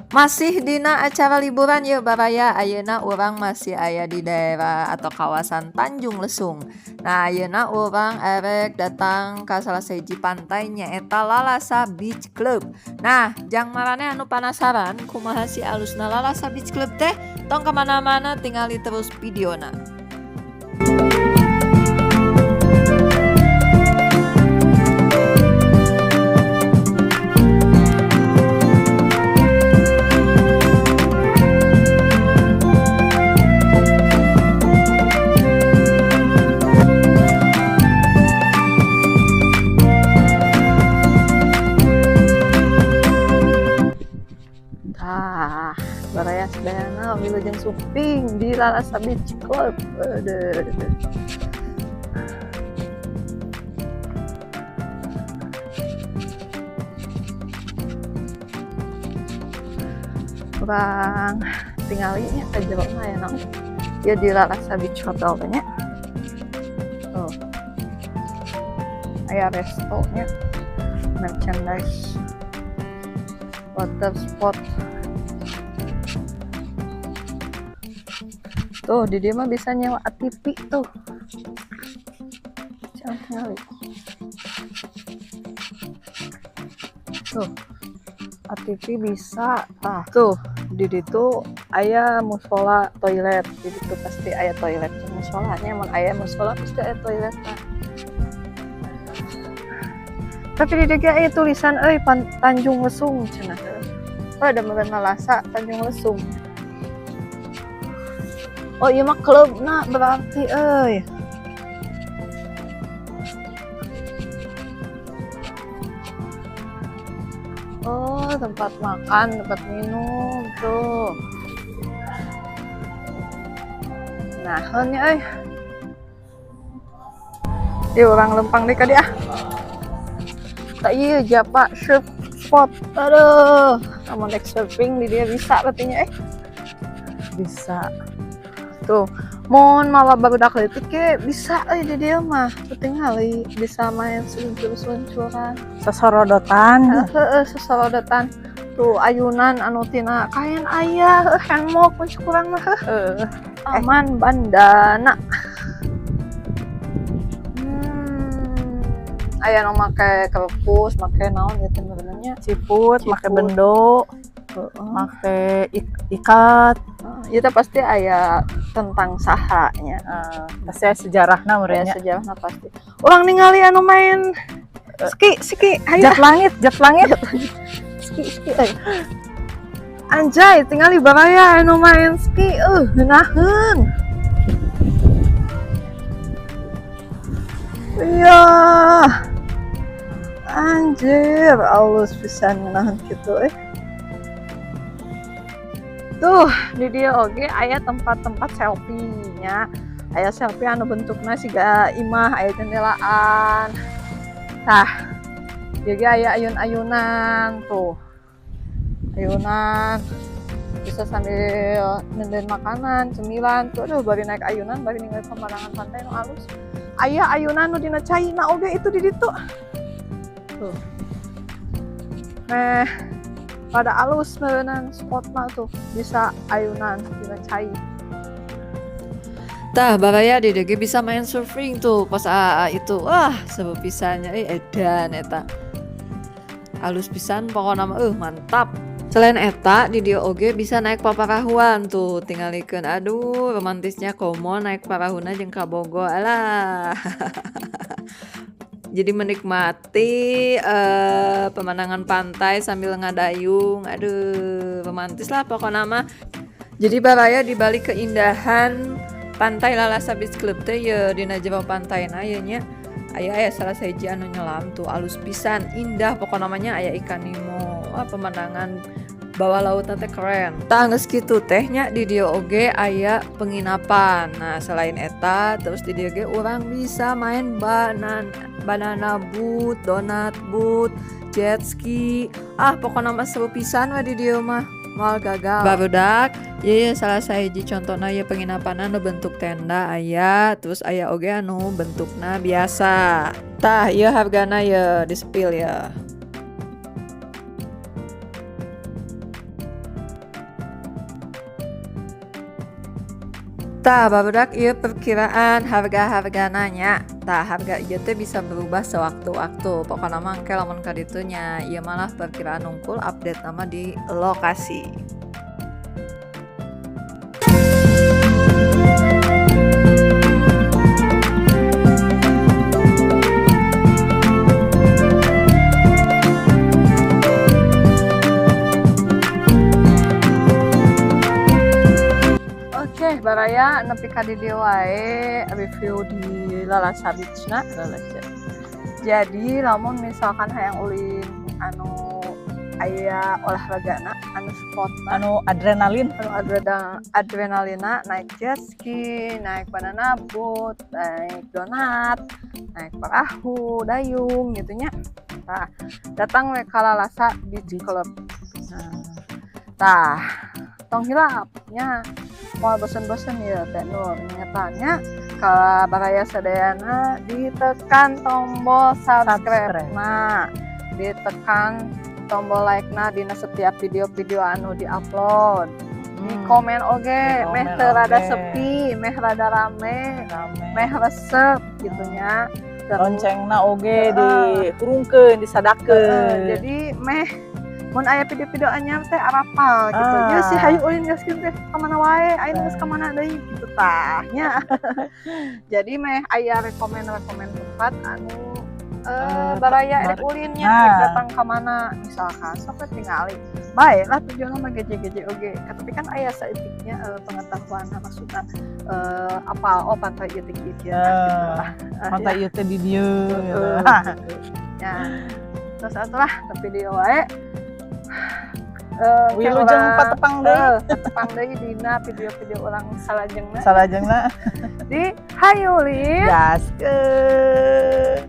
Masih dina acara liburan ya baraya, ayeuna urang masih aya di daerah atau kawasan Tanjung Lesung. Nah, ayeuna urang erek datang ka salah sahiji pantai, nyaeta Lalasa Beach Club. Nah, jang maraneh anu penasaran kumaha si alusna Lalasa Beach Club teh, tong kemana-mana, tingali terus videona. Tah, baraya sadayana, wilujeng sumping di Lalasa Beach Club. Aduh. Urang tingali nya ka jero mah aya naon. Ya, di Lalasa Beach Hotel teh nya. Tuh. Aya resto nya. Merchandise. Water sport. Tuh, di dieu mah bisa nyewa ATV tuh. Jangan tingali. Tuh. ATV bisa. Tah, tuh di ditu aya musola, toilet. Di ditu pasti aya toilet. Musolanya emang aya musola, pasti aya toilet mah. Tapi di dieu ge aya tulisan euy, Tanjung Lesung cenah. Oh, ada meureun Lalasa Tanjung Lesung. Oh, ieu mah klubna berarti euy. Oh, tempat makan, tempat minum tuh. Nah, nya euy. Ieu urang lempang deui ka dieu ah. Tah, ieu Japa Surf Spot. Aduh, lamun naik surfing di dieu bisa berarti nya eh. Bisa. Tuh, mun mawa barudak leutik ge bisa euy di dieu mah. Tingali bisa main seluncur-seluncuran. Sosorodotan. Heeh, sosorodotan. Tuh ayunan anu tina kain aya, heuh, hammock mun kurang mah heuh. Taman Bandana. Aya nu make kerpus, make naon ieu teh benernya? Ciput, make Ciput. Bendo, make ikat. Heeh, ieu teh pasti aya tentang saha nya. Pasti aya sejarahna Aya meureun nya. Sejarahna pasti. Urang ningali anu main ski, ski, hayu. Jet langit, jet langit. Ski, ski euy. Anjay, tingali baraya anu main ski, ngeunaheun. Iya. Anjir, alus pisan ngeunaheun kitu euy. Tuh, di dieu oge aya tempat-tempat selfie-nya. Aya selfie anu bentukna siga imah, aya jendelaan. Tah, dieu ge aya ayun-ayunan tuh. Ayunan. Bisa sambil nenden makanan, cemilan tuh. Aduh, bari naik ayunan, bari ningali pemandangan pantai nu alus. Aya ayunan nu dina cai na oge itu di ditu. Tuh. Meh pada alus meureunan spotna tuh, bisa ayunan dina cai. Tah, baraya di dieu ge bisa main surfing tuh pas AA itu. Wah, seru pisan nya euy, edan eta. Alus pisan pokona mah, mantap. Selain eta di dieu oge bisa naik paparahuan tuh, tingalikeun, aduh, romantisnya komo naik parahuna jeung kabogoh, alah. Jadi menikmati pemandangan pantai sambil ngadayung, aduh, romantis lah pokona mah. Jadi baraya, di balik keindahan pantai Lalasa Beach Club teh ye dina jero pantayna ye nya aya aya salah sahiji anu nyelam tuh, alus pisan, indah pokona mah nya, aya ikan Nemo. Wah, pemandangan bawah laut teh keren. Tah, geus kitu teh nya, di dieu oge aya penginapan. Nah, selain eta terus di dieu ge urang bisa main banana boat, donat boat, jet ski. Ah, pokona mah seru pisan we di dieu mah. Moal gagal. Barudak, ieu salah sahiji contohna, ieu penginapan anu bentuk tenda aya, terus aya oge anu bentukna biasa. Tah, ieu hargana ye di spill ya. Tah, barudak, ieu perkiraan harga-hargana nya. Tah, harga ieu teh bisa berubah sewaktu-waktu. Pokokna mah engke lamun ka ditu nya, ieu malah perkiraan nungkul, update nama di lokasi. Oke, baraya, nepi ka dieu wae review di Lalasa Beach na. Lalasa. Jadi lamun misalkan hayang ulin anu aya olahragana, anu spot, anu adrenalin, anu adrenalina, naik jet ski, naik banana boat, naik donat, naik perahu dayung gitu nya. Tah, datang we ka Lalasa Beach Club. Nah, tah, tong hilap nya, moal bosen-bosen ya Teh Nur ingetannya ka baraya sadayana, ditekan tombol subscribe, Subscribe. Nah, ditekan tombol like na dina setiap video-video anu diupload, di komen oge, Di meh komen teu rada oge. Sepi, meh rada rame, Rame. Meh resep gitu nya. Terus, Loncengna oge dikurungkeun, disadakeun. Jadi meh mun aya video-video anyar teh arapal gitu. Ya si hayu ulin gaskeun teh ka mana wae, ayeuna geus ka mana deui gitu tah nya. Jadi meh aya rekomen-rekomen tempat anu baraya erek ulinnya, erek datang ka mana misalkan, sok we tingali. Bae lah, tujuanna mah geje-geje oge. Tapi kan aya saeutiknya pengetahuan, maksudna apa, oh pantai ieu teh kieu kieu, nah, gitu lah. Pantai ieu teh di dieu gitu. Heeh, gitu. Ya. Terus atulah tapi dieu wae. Wilujeng patepang deui. Patepang deui dina video-video urang salajengna Salajengna di Hayu Ulin. Gaskeun.